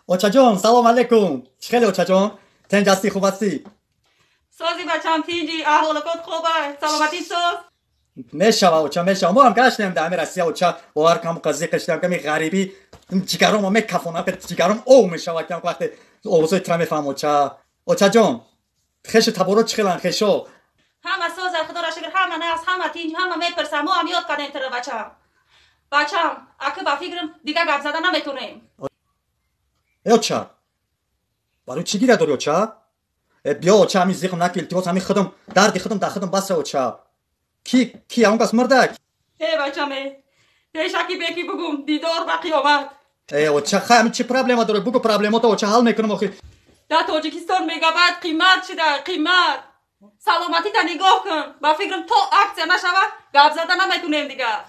Очаҷон, салом алейкум. Чӣ хеле, очаҷон? Тинҷ ҳастӣ, хуб ҳастӣ? Сози, бачам, тинҷи, аҳволакот хубай, саломатӣ соз. Мешава, оча, мешава. Мо ҳам гаштем дар ҳами Россия, оча, бовар кам қазиқ шидам, ками ғарибӣ ҷигаромо мекафонам, ҷигаром ов мешава, кам вақте овозои тра мефаҳам, оча. Очаҷон, хешу таборо чӣ хелан, хешо? Ҳама соза, худоро шукр, ҳама нағз, ҳама тинҷ, ҳама мепурсам, мо ҳам ёд кардем туро, бачам. Бачам, аки ба фикрам дига гап зада наметонем. Э, оча, барои чӣ гиря дорӣ, оча? Э, биё, оча, ҳами зиқм наки, илтимос, ҳами худам дарди худам дар худам басра, оча. Ки он кас мурдак? Э, бачам, э, пешаки беки бугум, дидор ба қиёмат. Э, оча, хай, ҳами чӣ проблема дорӣ, бугу, проблемото, оча, ҳал мекунам охи. Дар Тоҷикистон мегабайт қимат шуда, қимат. Саломатита нигоҳ кун, ба фикрам то аксия нашава, гап зада наметунем дигар.